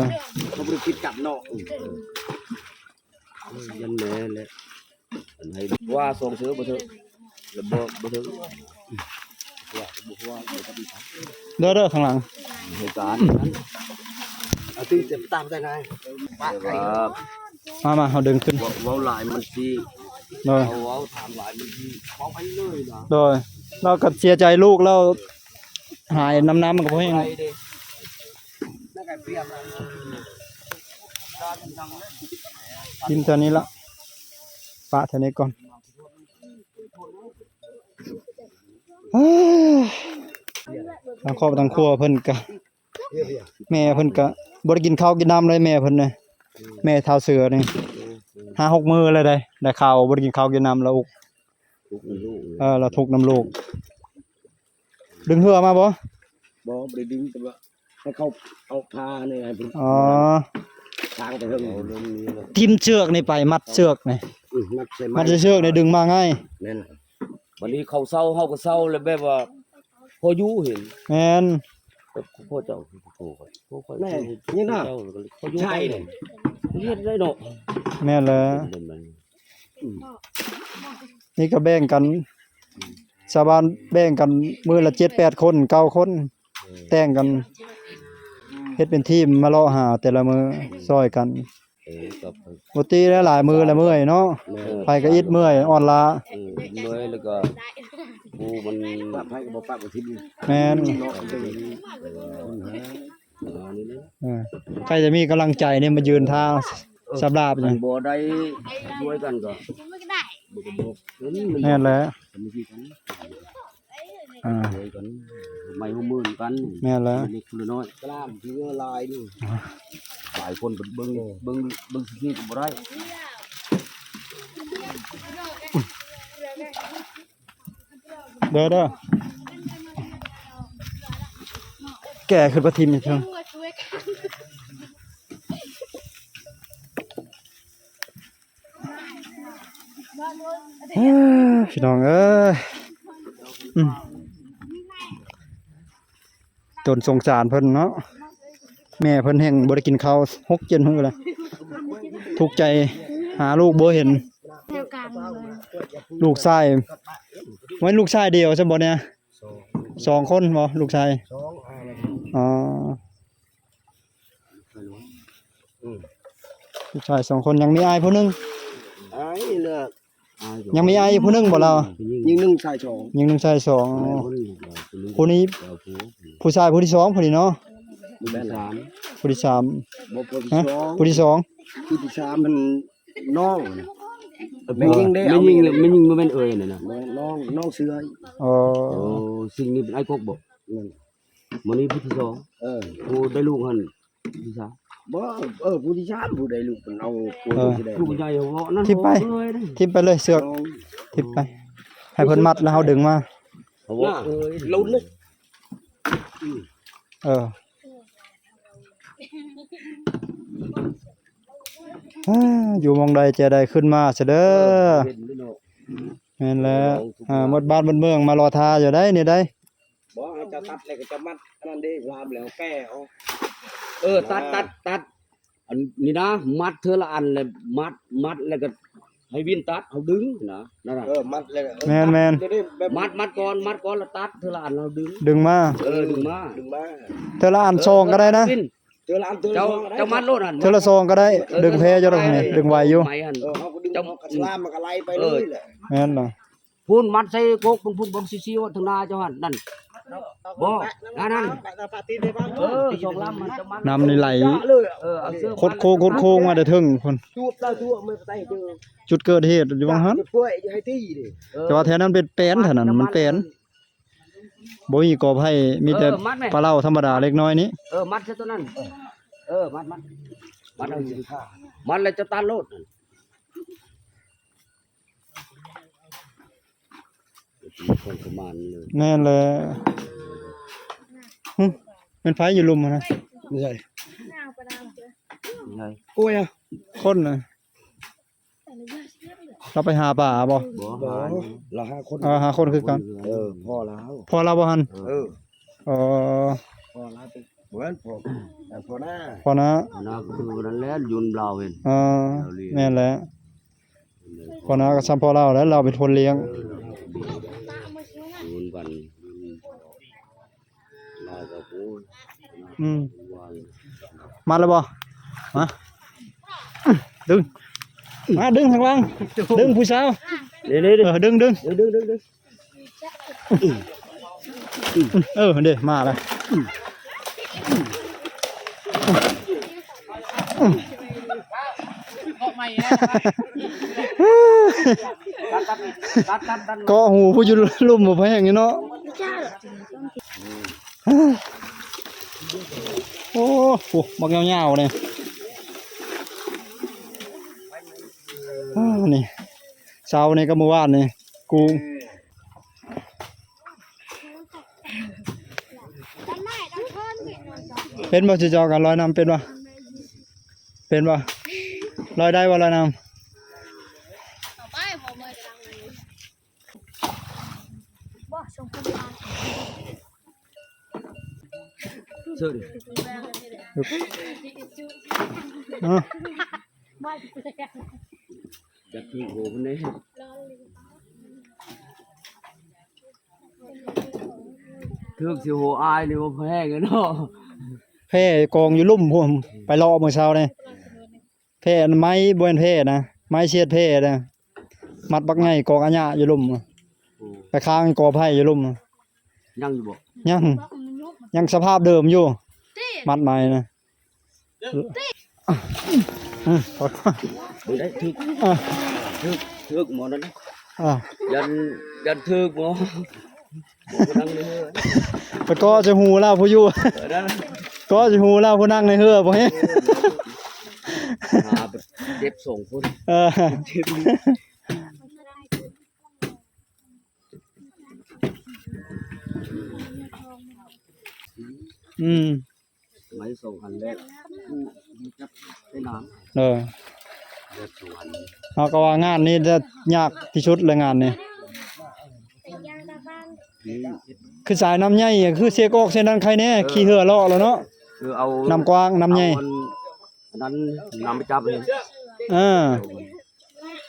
ເຂົາບໍ່ໄດ້ຜິດກັນເນາະ ເອີ ຢ້ານແມ່ແຫຼະ ອັນໃຫ້ວ່າສອງເທື່ອບໍ່ເຖິງ ລະບໍ່ ບໍ່ເຖິງ ວ່າບໍ່ວ່າ ເດີໆ ຂ້າງຫຼັງ ໃຫ້ການນັ້ນ ເອົາຕີເຈັບຕາມໃສ່ນາຍ ວ່າ ມາໆ ເຮົາດຶງຂຶ້ນ ເວົ້າ ເວົ້າຫຼາຍມັນຊິ ໂດຍ ເວົ້າ ເວົ້າຖາມຫຼາຍມັນຊິເວົ້າໄປເລີຍນະ ໂດຍ ລາວກໍເສຍໃຈລູກລາວ ຫາຍນ້ຳໆ ມັນກໍບໍ່ແຮງ ກິນເທົ່ານີ້ລະ ປະເທົ່ານີ້ກ່ອນ ທາງຄອບທາງຄົວເພິ່ນກະ ແມ່ເພິ່ນກະບໍ່ໄດ້ກິນເຂົ້າກິນນ້ຳເລີຍ ແມ່ເພິ່ນນະ ແມ່ທ້າວເສືອນີ້ ຫ້າຫົກມື້ແລ້ວໃດ໋ ໄດ້ຂ່າວວ່າບໍ່ໄດ້ກິນເຂົ້າກິນນ້ຳລະອຸກ ທຸກນຳລູກ ເອີ ລະທຸກນຳລູກ ດຶງເຮືອມາບໍ່? ບໍ່ ບໍ່ໄດ້ດຶງ ແຕ່ວ່າໃຫ້ເຂົາເອົາພາໃຫ້ ໃຫ້ເພິ່ນ ອໍ ທາງໄປເທິງ ຖິ້ມເຊືອກນີ້ໄປ ມັດເຊືອກນີ້ ອື ມັດໃສ່ໄມ້ ມັດໃສ່ເຊືອກນີ້ດຶງມາງ່າຍ ແມ່ນ ບັດນີ້ເຂົາເຊົາ ເຮົາກໍເຊົາ ແລ້ວແບບວ່າພໍຢູ່ເຫັນ ແມ່ນ ແບບພໍ່ເຈົ້າ ພໍ່ຂ້ອຍ ພໍ່ຂ້ອຍ ແມ່ນ ນີ້ນະ ເຈົ້າ ພໍຢູ່ ໃຊ່ ໄປ ເຮັດໄດ້ເນາະ ແມ່ນແຫຼະ ເປັນແບບນັ້ນ ນີ້ກໍແບ່ງກັນ ຊາວບ້ານແບ່ງກັນມື້ລະເຈັດແປດຄົນ ເກົ້າຄົນ ແຕ່ງກັນ ເຮັດເປັນທີມມາເລາະຫາແຕ່ລະມື້ ຊ່ອຍກັນ ເອີ ກໍ ບໍ່ຕິຫຼາຍໆມື້ລະເມື່ອຍເນາະ ເອີ ໃຜກໍອິດເມື່ອຍອ່ອນລ້າ ເອີ ເມື່ອຍ ແລ້ວກໍຜູ້ມັນ ປະໃຜກໍບໍ່ປະບໍ່ຖິ້ມ ແມ່ນ ເນາະ ເອີ ເອີ ໃຜຈະມີກຳລັງໃຈນີ້ມາຢືນທາງ ເອີ ສຳລັບຫຍັງ ຄັນບໍ່ໄດ້ຊ່ວຍກັນກໍບໍ່ກໍບໍ່ ແມ່ນແຫຼະ ກໍມີທີ່ກັນ ອ່າ ຊ່ວຍກັນ ໄມ້ຫົວມືນກັນ ແມ່ນແຫຼະ ເລັກຄົນລະນ້ອຍ ກະລາມທີ່ເວລາຫຼາຍນີ້ ອ່າ ຫຼາຍຄົນເບິ່ງ ເອີ ເບິ່ງ ເບິ່ງຊື່ໆກໍບໍ່ໄດ້ ເດີ ເດີ ແກ່ຂຶ້ນມາຖິ້ມຢູ່ເທິງ ເອີ ພີ່ນ້ອງເອີຍ ອືມ ຈົນສົງສານເພິ່ນເນາະ ແມ່ເພິ່ນແຮ່ງບໍ່ໄດ້ກິນເຂົ້າຫົກເຈັດມື້ແລ້ວ ທຸກໃຈຫາລູກບໍ່ເຫັນ. ແຖວກາງເລີຍ ລູກຊາຍ ແມ່ນລູກຊາຍດຽວຊັ້ນບໍ່ເນຍ? ສອງ ສອງຄົນບໍ່ລູກຊາຍ? ສອງ ອໍ ອືມ ລູກຊາຍສອງຄົນ ຍັງມີອ້າຍຜູ້ໜຶ່ງ. ອ້າຍເລີກ ຍັງມີອ້າຍຜູ້ໜຶ່ງບໍ່ລາວ? ຍິງໜຶ່ງຊາຍສອງ ຍິງໜຶ່ງຊາຍສອງ. ຜູ້ນີ້ຜູ້ຊາຍຜູ້ທີສອງຜູ້ນີ້ເນາະ? ຜູ້ທີສາມ ຜູ້ທີສາມ ບໍ່ ຜູ້ທີສອງ ຜູ້ທີສອງ ຜູ້ທີສາມມັນນ້ອງ ແມ່ຍິງເດ້ ແມ່ຍິງ ແມ່ຍິງບໍ່ແມ່ນເອື້ອຍນັ້ນນະ ນ້ອງ ນ້ອງເຊື່ອຍ. ອໍ ໂອ້ ສິ່ງນີ້ເປັນອ້າຍກົກບໍ່? ແມ່ນ ມື້ນີ້ຜູ້ທີສອງ ເອີ ຜູ້ໄດ້ລູກຫັ້ນ ຜູ້ທີສາມ ບໍ່ ເອີ ຜູ້ທີສາມ ຜູ້ໄດ້ລູກເພິ່ນເອົາຜູ້ ເອີ ຜູ້ໃຫຍ່ເວົ້ານັ້ນ ຖິ້ມໄປ ຖິ້ມໄປເລີຍເຊືອກ ຖິ້ມໄປ ໃຫ້ເພິ່ນມັດແລ້ວເຮົາດຶງມາ ເອົາເວົ້າເອີຍ ລຸ້ນເລີຍ ເອີ ອ່າ ຢູ່ໝ່ອງໃດແຈໃດຂຶ້ນມາຊະເດີ. ເອີ ເຫັນເລີຍເນາະ ແມ່ນແລ້ວ ອ່າ ໝົດບ້ານໝົດເມືອງມາລໍຖ້າຢູ່ໃດນີ້ໃດ. ບໍ່ ໃຫ້ເຈົ້າຕັດແລ້ວກໍຈະມັດອັນນັ້ນເດ້ ລາມແລ້ວແກ່ເອົາ. ເອີ ຕັດ ຕັດ ຕັດ ອັນນີ້ນະ ມັດເທື່ອລະອັນແລ້ວ ມັດ ມັດແລ້ວກໍໃຫ້ວິນຕັດ ເຮົາດຶງນະ ນັ້ນນະ. ເອີ ມັດແລ້ວ ເອີ ແມ່ນໆ ຕັດ ມັດ ມັດກ່ອນ ມັດກ່ອນ ແລ້ວຕັດເທື່ອລະອັນ ເຮົາດຶງ ດຶງມາ ເອີ ດຶງມາ ດຶງມາ ເທື່ອລະອັນ ເອີ ສອງກໍໄດ້ນະ ເທື່ອລະອັນ ເທື່ອລະສອງກໍໄດ້ ເຈົ້າມັດໂລດຫັ້ນ ເທື່ອລະສອງກໍໄດ້ ເອີ ດຶງແພຢູ່ດອກນີ້ ດຶງໄວຢູ່ ໄປຫັ້ນ ເອີ ເຮົາກໍດຶງ ເຈົ້າ ເຮົາກໍສະລາມ ມັນກໍໄຫຼໄປເລີຍແຫຼະ ແມ່ນນະ. ພຸ້ນມັດໃສ່ກົກ ພຸ້ນ ພຸ້ນ ບັກຊິວໆ ທາງໜ້າເຈົ້າຫັ້ນ ນັ້ນ ບໍ່ ນັ້ນ ນັ້ນ ເອີ ສອງລຳມັນຈະມັດ ນ້ຳນີ້ໄຫຼ ເອີ ເອົາເຊືອກ ຄົດໂຄ້ງ ຄົດໂຄ້ງມາແຕ່ເທິງພຸ້ນ ຈຸດເກີດເຫດຢູ່ຫວ່າງຫັ້ນ ເອີ ແຕ່ວ່າແຖວນັ້ນເປັນແປນ ແຖວນັ້ນມັນແປນ ບໍ່ມີກໍໄຜ່ ມີແຕ່ ເອີ ມັດແມ່ ປາເຫຼົ້າທຳມະດາເລັກນ້ອຍນີ້ ເອີ ມັດໃສ່ໂຕນັ້ນ ເອີ ມັດ ມັດ ມັດເອົາ ມັດແລ້ວຈະຕັດໂລດ ຂອງປະມານເລີຍ ແມ່ນແຫຼະ ຫຶ ແມ່ນໃຜຢູ່ລຸ່ມຫັ້ນນະ? ບໍ່ໃຊ່ ບໍ່ໃຊ່ ໂອ້ຍ ຄົນນະ ລາວໄປຫາປາບໍ່? ບໍ່ ບໍ່ ລາວຫາຄົນ ເອີ ຫາຄົນຄືກັນ ເອີ ພໍ່ລາວ ພໍ່ລາວບໍ່ຫັ້ນ? ເອີ ອໍ ພໍ່ລາວ ບໍ່ແມ່ນພໍ່ ພໍ່ນ້າ ພໍ່ນ້າ ພໍ່ນ້າກໍຄືນັ້ນແຫຼະ ຢູ່ນຳລາວເຫັນ ອໍ ແມ່ນແຫຼະ ພໍ່ນ້າກໍຊ່ຳພໍ່ລາວແຫຼະ ລາວເປັນຄົນລ້ຽງ ເອີ ຢູ່ນຳກັນ ອືມ ມາແລ້ວບໍ່? ມາ ດຶງ ມາດຶງທາງຫຼັງ ດຶງຜູ້ສາວ ເດ້ໆໆ ເອີ ດຶງໆ ເອີ ດຶງໆໆ ເອີ ເດ້ ມາແລ້ວ ເກາະຫູຜູ້ຢູ່ລຸ່ມບໍ່ພໍແຮງຢູ່ເນາະ. ໂອ້ ໂອ້ ບັກຍາວໆ ນີ້ ອ່າ ນີ້ ເຊົ້ານີ້ກັບມື້ວານນີ້ ກູ ເປັນບໍ່ ຊິເຈົ້າກັນລອຍນ້ຳເປັນບໍ່? ເປັນບໍ່? ລອຍໄດ້ບໍ່ລອຍນ້ຳ? ເຊີນ ເອີ ຈັກທີ່ໂຫເພິ່ນເດ້ ຖືກຊິໂຫອາຍນີ້ບໍ່ແພງເນາະ ແພ້ກອງຢູ່ລຸ່ມພຸ້ນ ໄປເລາະມື້ເຊົ້ານີ້. ແພ້ໄມ້ ບໍ່ແມ່ນແພ້ນະ ໄມ້ສຽດແພ້ນະ ມັດບັກໃຫຍ່ກອງອາຍະຢູ່ລຸ່ມ ໄປຄ້າງກອໄຜ່ຢູ່ລຸ່ມ. ຍັງຢູ່ບໍ່? ຍັງ ຍັງສະພາບເດີມຢູ່ ມັດໄມ້ນະ. ເບິ່ງໄດ້ ຖືກ ອ່າ ຖືກ ຖືກໝໍນັ້ນ ອ່າ ຢ້ານ ຢ້ານຖືກໝໍ. ໄປເກາະໃສ່ຫູລາວຜູ້ຢູ່ ເອີ ນັ້ນ ເກາະໃສ່ຫູລາວຜູ້ນັ່ງໃນເຮືອບໍ່ເຫັນ ຫາເຈັບສອງຄົນ ເອີ ເຈັບ ອືມ. ໄມ້ສອງອັນແລກ ເອີ ເຮົາກໍວ່າງານນີ້ຈະຍາກທີ່ສຸດແຫຼະ ງານນີ້ ອືມ ຄືສາຍນ້ຳໃຫຍ່ ຄືເຊກອອກເສັ້ນນັ້ນໄຄແນ່ ເອີ ຂີ່ເຮືອເລາະແລ້ວເນາະ. ຄືເອົາ ນ້ຳກວ້າງ ນ້ຳໃຫຍ່ ເອົາອັນ ອັນນັ້ນນຳໄປຈັບເຫັນ ເອີ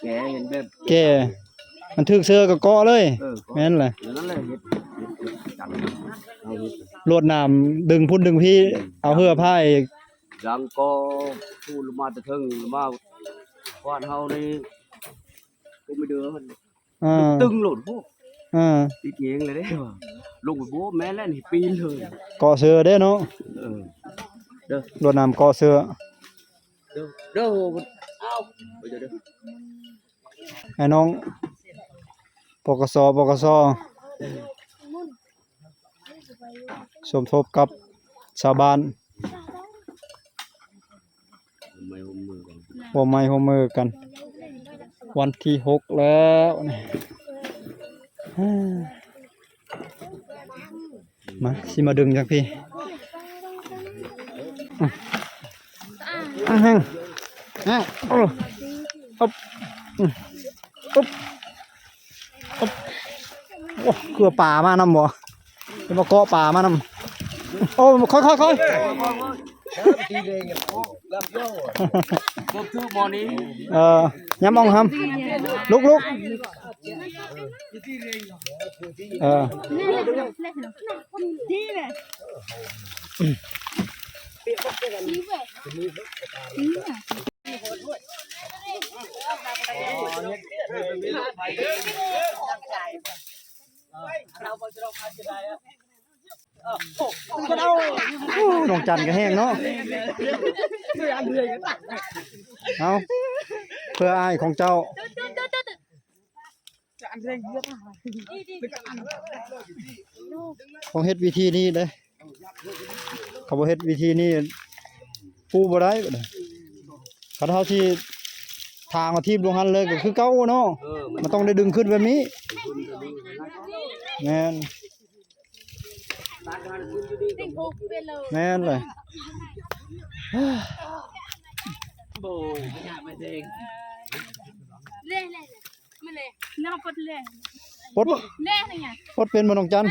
ແກະເຫັນແບບ ແກະ ມັນຖືກເສື້ອກໍເກາະເລີຍ ເອີ ເກາະ ແມ່ນແຫຼະ ນັ້ນແຫຼະ ເຮັດ ເຮັດ ເຮັດຈັງ ເອົາເຮັດ ລວດໜາມດຶງພຸ້ນດຶງພີ້ ອືມ ເອົາເຫື່ອພາຍ ຍັງກໍພູລງມາແຕ່ເທິງ ມາບ້ານເຮົານີ້ ກໍໄມ່ເດີ ອ່າ ຕຶງໂລດ ໂອ້ ອ່າ ຕິດເຫງເລີຍເດ້ວ່າ ລົງໄປບໍ່ແມ່ນແລ້ວນີ້ ປີນເລີຍ ເກາະເສື້ອເດ້ເນາະ ເອີ ເດີ ລວດໜາມເກາະເສື້ອ ເດີ ເດີ ເອົາ ໄອ້ນ້ອງ ປກສ ປກສ ສົມທົບກັບຊາວບ້ານ ຮ່ວມໄມ້ຮ່ວມມືກັນ ຮ່ວມໄມ້ຮ່ວມມືກັນ ວັນທີຫົກແລ້ວນີ້ ມາ ຊິມາດຶງຈັ່ງພີ້ ອືມ ແຮງ ແຮງ ໂອ້ ອຶບ ອືມ ອຶບ ໂອ້ ຄືວ່າປາມານຳບໍ່? ເຫັນບໍ່ ເກາະປາມານຳ. ໂອ້ ຄ່ອຍໆໆ ເອີ ຢ້ຳອອງຫຳ ລຸກໆ ເອີ. ໂອ້ ນ້ອງຈັນກໍແຮງເນາະ ເອົາ ເພື່ອອ້າຍຂອງເຈົ້າ ຕ້ອງເຮັດວິທີນີ້ເດ້ ຄັນບໍ່ເຮັດວິທີນີ້ ປູບໍ່ໄດ້ບັດນີ້ ຄັນເຮົາຊິທາງເອົາທີບລົງຫັ້ນເລີຍກໍຄືເກົ່າເນາະ ເອີ ມັນ ມັນຕ້ອງໄດ້ດຶງຂຶ້ນແບບນີ້ ແມ່ນ ແມ່ນເລີຍ ປົດ ປົດເປັນບໍ່ ນ້ອງຈັນ?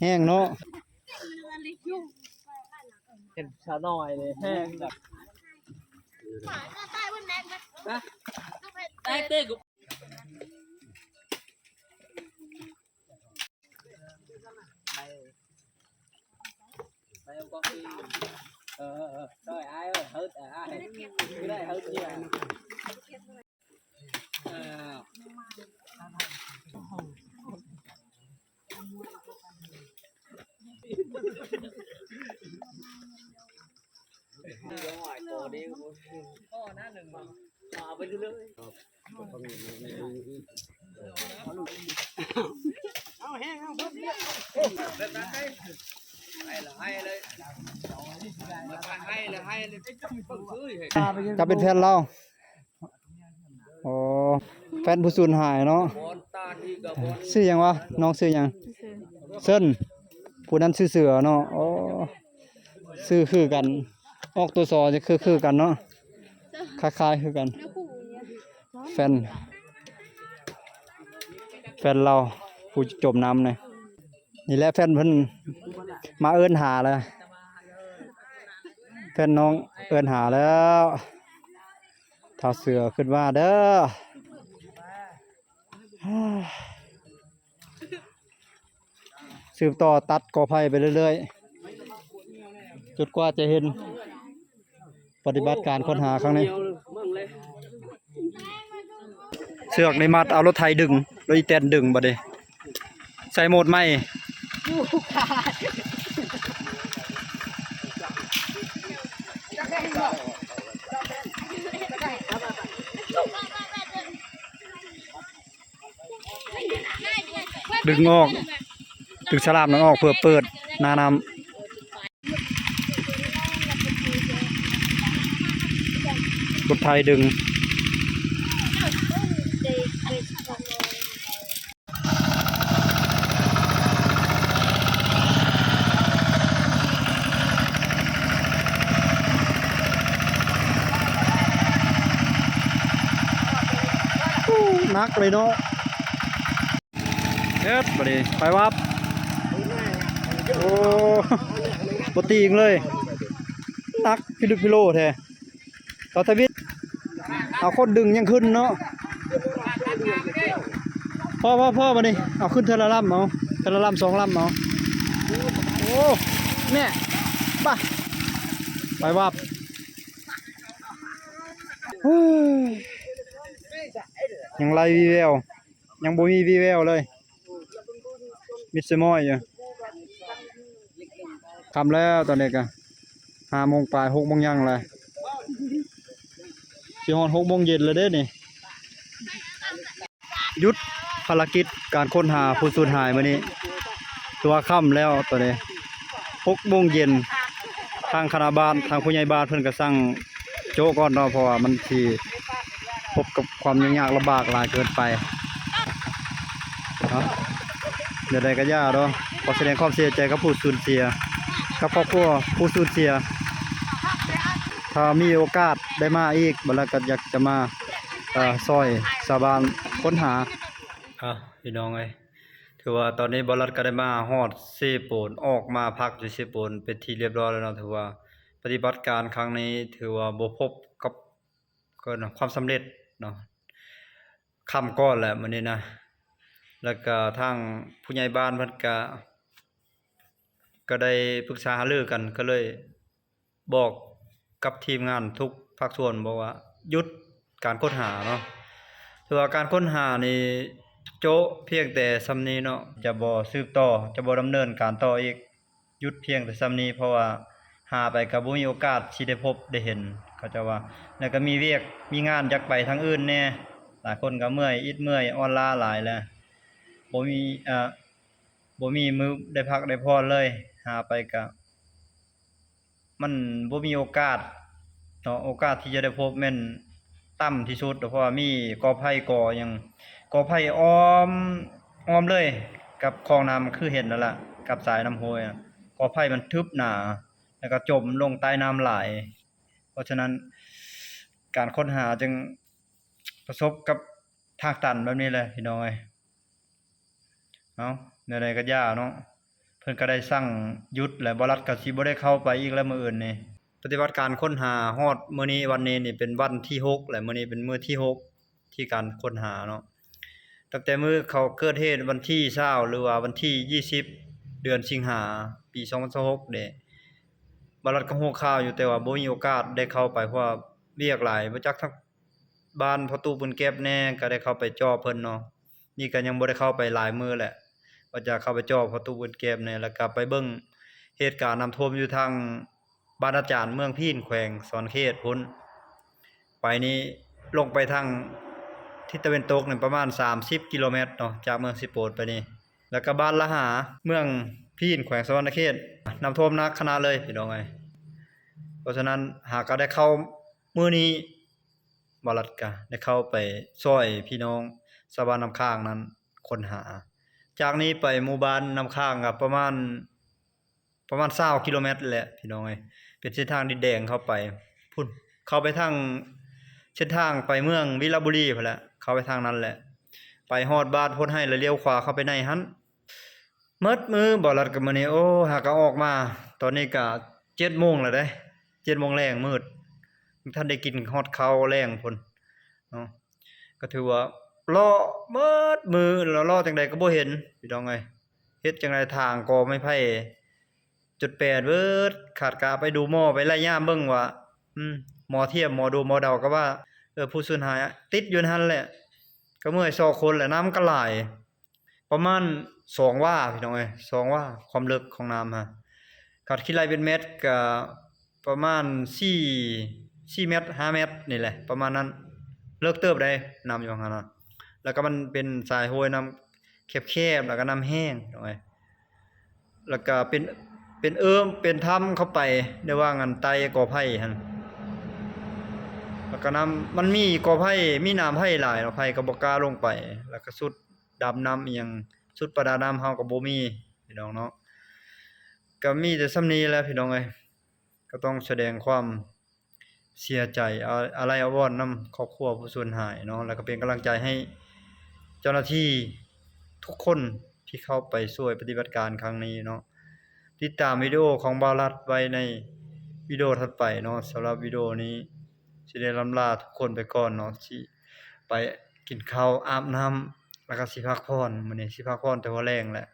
ແຮງເນາະ. ເຫັນສາວນ້ອຍເລີຍ ແຮງແບບ ໄປ ໄປເອົາກອງ ເອີ ເອີ ເອີ ຊ່ອຍອ້າຍເອີຍ ເຮີດອ້າຍ ຄືໄດ້ເຮີດເດຍ. ຈະເປັນແຟນລາວ. ອໍ ແຟນຜູ້ສູນຫາຍເນາະ. ຊື່ຫຍັງວະ? ນ້ອງຊື່ຫຍັງ? ເຊີນ. ຜູ້ນັ້ນຊື່ເສືອເນາະ. ອໍ ຊື່ຄືກັນ ອອກຕົວຊໍຈະຄື ຄືກັນເນາະ ຄ້າຍໆຄືກັນ. ແຟນ ແຟນລາວ ຜູ້ຈົມນ້ຳນີ້. ນີ້ແຫຼະແຟນເພິ່ນມາເອີ້ນຫາແລ້ວ ແຟນນ້ອງເອີ້ນຫາແລ້ວ. ທ້າວເສືອຂຶ້ນມາເດີ ສືບຕໍ່ຕັດກໍໄຜ່ໄປເລື້ອຍໆ ຈົນກວ່າຈະເຫັນ ປະຕິບັດການຄົ້ນຫາຄັ້ງນີ້ ເຊືອກນີ້ມັດເອົາລົດໄຖດຶງ ລົດອີແຕນດຶງບັດນີ້ ໃສ່ໂໝດໃໝ່ ດຶງອອກ ດຶງສະຫຼາມນັ້ນອອກເພື່ອເປີດໜ້ານ້ຳ. ລົດໄຖດຶງ ໜັກເລີຍເນາະ. ເຮັດບາດນີ້ ໄປວັບ ໂອ້ ບໍ່ຕີງເລີຍ ໜັກພິລຸພິໂລແທ້. ເອົາທະວິດ ເອົາຄົນດຶງຍັງຂຶ້ນເນາະ. ພໍ ພໍ ພໍ ບາດນີ້ ເອົາຂຶ້ນເທື່ອລະລຳເອົາ ເທື່ອລະລຳສອງລຳເອົາ. ໂອ້ ແນ່ ໄປ ໄປວັບ. ເຮີ້ຍ ຍັງໄຮ້ວີແວວ ຍັງບໍ່ມີວີແວວເລີຍ ມິດສະໝອຍຢູ່. ຄ່ຳແລ້ວ ຕອນນີ້ກະຫ້າໂມງປາຍ ຫົກໂມງຍັງແລ້ວ ຊິຮອດຫົກໂມງເຢັນແລ້ວເດ້ນີ້. ຢຸດພາລະກິດການຄົ້ນຫາຜູ້ສູນຫາຍມື້ນີ້ ຖືວ່າຄ່ຳແລ້ວຕອນນີ້ ຫົກໂມງເຢັນ. ທາງຄະນະບ້ານ ທາງຜູ້ໃຫຍ່ບ້ານເພິ່ນກະສັ່ງໂຈະກ່ອນເນາະ ເພາະວ່າມັນຊິພົບກັບຄວາມຫຍຸ້ງຍາກລຳບາກຫຼາຍເກີນໄປເນາະ. ແນວໃດກະຢ່າເນາະ ຂໍສະແດງຄວາມເສຍໃຈກັບຜູ້ສູນເສຍ ກັບຄອບຄົວຜູ້ສູນເສຍ. ຖ້າມີໂອກາດໄດ້ມາອີກ ບ່າວລັດກະຢາກຈະມາ ເອີ ຊ່ອຍຊາວບ້ານຄົ້ນຫາ. ເອົາ ພີ່ນ້ອງເອີຍ ຖືວ່າຕອນນີ້ບ່າວລັດກະໄດ້ມາຮອດເຊໂປນ ອອກມາພັກຢູ່ເຊໂປນເປັນທີ່ລຽບຮ້ອຍແລ້ວເນາະ. ຖືວ່າປະຕິບັດການຄັ້ງນີ້ຖືວ່າບໍ່ພົບກັບ ກໍຄວາມສຳເລັດເນາະ ຄ່ຳກ່ອນແຫຼະມື້ນີ້ນະ. ແລ້ວກະທາງຜູ້ໃຫຍ່ບ້ານເພິ່ນກະ ກະໄດ້ປຶກສາຫາລືກັນ ກະເລີຍ ບອກກັບທີມງານທຸກພາກສ່ວນ ບອກວ່າຢຸດການຄົ້ນຫາເນາະ. ຖືວ່າການຄົ້ນຫານີ້ໂຈະພຽງແຕ່ສ່ຳນີ້ເນາະ ຈະບໍ່ສືບຕໍ່ ຈະບໍ່ດຳເນີນການຕໍ່ອີກ ຢຸດພຽງແຕ່ສ່ຳນີ້ ເພາະວ່າຫາໄປກະບໍ່ມີໂອກາດຊິໄດ້ພົບໄດ້ເຫັນ ເຂົາເຈົ້າວ່າ. ແລ້ວກະມີວຽກມີງານຢາກໄປທາງອື່ນແດ່ ຫຼາຍຄົນກະເມື່ອຍ ອິດເມື່ອຍອ່ອນລ້າຫຼາຍແລ້ວ ບໍ່ມີ ເອີ ບໍ່ມີມື້ໄດ້ພັກໄດ້ຜ່ອນເລີຍ ຫາໄປກະ ມັນບໍ່ມີໂອກາດເນາະ ໂອກາດທີ່ຈະໄດ້ພົບແມ່ນຕ່ຳທີ່ສຸດ ເພາະວ່າມີກໍໄຜ່ກໍຫຍັງ ກໍໄຜ່ອ້ອມ ອ້ອມເລີຍກັບຂອງນ້ຳ ຄືເຫັນນັ້ນລະ ກັບສາຍນ້ຳຫ້ວຍ ກໍໄຜ່ມັນທຶບໜາ ແລ້ວກະຈົມລົງໃຕ້ນ້ຳຫຼາຍ. ເພາະສະນັ້ນ ການຄົ້ນຫາຈຶ່ງປະສົບກັບທາງຕັນແບບນີ້ແຫຼະ ພີ່ນ້ອງເອີຍ. ເອົາ ແນວໃດກະຢ່າເນາະ ເພິ່ນກະໄດ້ສັ່ງຢຸດແລ້ວ ບ່າວລັດກະຊິບໍ່ໄດ້ເຂົ້າໄປອີກແລ້ວມື້ອື່ນນີ້. ປະຕິບັດການຄົ້ນຫາຮອດມື້ນີ້ ວັນນີ້ນີ້ເປັນວັນທີຫົກແລ້ວ ມື້ນີ້ເປັນມື້ທີຫົກທີ່ການຄົ້ນຫາເນາະ. ຕັ້ງແຕ່ມື້ເຂົາເກີດເຫດວັນທີຊາວ ຫຼືວ່າວັນທີຊາວ ເດືອນສິງຫາ ປີສອງພັນຊາວຫົກເດ້ ບ່າວລັດກະຮູ້ຂ່າວຢູ່ ແຕ່ວ່າບໍ່ມີໂອກາດໄດ້ເຂົ້າໄປ ເພາະວ່າວຽກຫຼາຍ ບໍ່ຈັກທາງ ບ້ານພໍ່ຕູ້ປືນແກັບແດ່ ກະໄດ້ເຂົ້າໄປເຈາະເພິ່ນເນາະ. ນີ້ກະຍັງບໍ່ໄດ້ເຂົ້າໄປຫຼາຍມື້ແຫຼະ ວ່າຈະເຂົ້າໄປເຈາະພໍ່ຕູ້ປືນແກັບແດ່ ແລ້ວກະໄປເບິ່ງເຫດການນ້ຳຖ້ວມຢູ່ທາງບ້ານອາຈານ ເມືອງພີນ ແຂວງສະຫວັນນະເຂດພຸ້ນ. ໄປນີ້ລົງໄປທາງທິດຕາເວັນຕົກນີ້ປະມານສາມສິບກິໂລແມັດເນາະ ຈາກເມືອງເຊໂປນໄປນີ້ ແລ້ວກະບ້ານລະຫາ ເມືອງພີນ ແຂວງສະຫວັນນະເຂດ ນ້ຳຖ້ວມໜັກຂະໜາດເລີຍ ພີ່ນ້ອງເອີຍ. ເພາະສະນັ້ນຫາກະໄດ້ເຂົ້າ ມື້ນີ້ບ່າວລັດກະໄດ້ເຂົ້າໄປຊ່ອຍພີ່ນ້ອງຊາວບ້ານນ້ຳຄ້າງນັ້ນຄົ້ນຫາ. ຈາກນີ້ໄປໝູ່ບ້ານນ້ຳຄ້າງກະປະມານ ປະມານຊາວກິໂລແມັດແຫຼະ ພີ່ນ້ອງເອີຍ ເປັນເສັ້ນທາງດິນແດງເຂົ້າໄປພຸ້ນ ເຂົ້າໄປທາງເສັ້ນທາງໄປເມືອງວິລະບູລີພຸ້ນແຫຼະ ເຂົ້າໄປທາງນັ້ນແຫຼະ. ໄປຮອດບ້ານໂພນໄຮ ແລ້ວລ້ຽວຂວາເຂົ້າໄປໃນຫັ້ນ. ໝົດມື້ບ່າວລັດກະມື້ນີ້ ໂອ້ ຫາກະອອກມາ ຕອນນີ້ກະເຈັດໂມງແລ້ວເດ້ ເຈັດໂມງແລງມືດ ຍັງທັນໄດ້ກິນຮອດເຂົ້າແລງພຸ້ນເນາະ. ກະຖືວ່າເລາະໝົດມື້ ເລາະ ເລາະຈັ່ງໃດກະບໍ່ເຫັນ ພີ່ນ້ອງເອີຍ. ເຮັດຈັ່ງໃດ ຖາງກໍໄມ້ໄຜ່ຈົນແປນເບີດ ຂາດກະໄປດູໝໍ ໄປໄລ່ຍາມເບິ່ງວ່າ ໝໍທຽມ ໝໍດູໝໍເດົາ ກະວ່າ ເອີ ຜູ້ສູນຫາຍຕິດຢູ່ຫັ້ນແຫຼະ. ກະເມື່ອຍສອກຄົນແຫຼະ ນ້ຳກະຫຼາຍ ປະມານສອງວາ ພີ່ນ້ອງເອີຍ ສອງວາ ຄວາມເລິກຂອງນ້ຳຫັ້ນ ຄັນຄິດໄລ່ເປັນແມັດກະປະມານສີ່ ສີ່ແມັດ ຫ້າແມັດນີ້ແຫຼະ ປະມານນັ້ນ ເລິກເຕີບໃດ໋ ນ້ຳຢູ່ຫັ້ນນະ. ແລ້ວກະມັນເປັນສາຍຫ້ວຍ ນ້ຳແຄບໆ ແລ້ວກະນ້ຳແຫ້ງ ພີ່ນ້ອງເອີຍ ແລ້ວກະເປັນ ເປັນເອີ່ມ ເປັນຖ້ຳເຂົ້າໄປໃນວ່າງອັນໃຕ້ກໍໄຜ່ຫັ້ນ. ແລ້ວກະນ້ຳ ມັນມີກໍໄຜ່ ມີນ້ຳໄຜ່ຫຼາຍເນາະ ໃຜກະບໍ່ກ້າລົງໄປ ແລ້ວກະຊຸດ ດຳນ້ຳອີ່ຫຍັງ ຊຸດປະດານ້ຳເຮົາກະບໍ່ມີ ພີ່ນ້ອງເນາະ. ກະມີແຕ່ສ່ຳນີ້ແຫຼະ ພີ່ນ້ອງເອີຍ ກະຕ້ອງສະແດງຄວາມເສຍໃຈ ອາ ອາໄລອາວອນນຳຄອບຄົວຜູ້ສູນຫາຍເນາະ ແລ້ວກະເປັນກຳລັງໃຈໃຫ້ເຈົ້າໜ້າທີ່ທຸກຄົນທີ່ເຂົ້າໄປຊ່ວຍປະຕິບັດການຄັ້ງນີ້ເນາະ. ຕິດຕາມວິດີໂອຂອງບ່າວລັດໄວ້ໃນວິດີໂອຖັດໄປເນາະ. ສຳລັບວິດີໂອນີ້ຊິໄດ້ລ່ຳລາທຸກຄົນໄປກ່ອນເນາະ, ຊິໄປກິນເຂົ້າ ອາບນ້ຳ ແລ້ວກໍຊິພັກຜ່ອນ. ມື້ນີ້ຊິພັກຜ່ອນແຕ່ຫົວແລງແຫຼະ.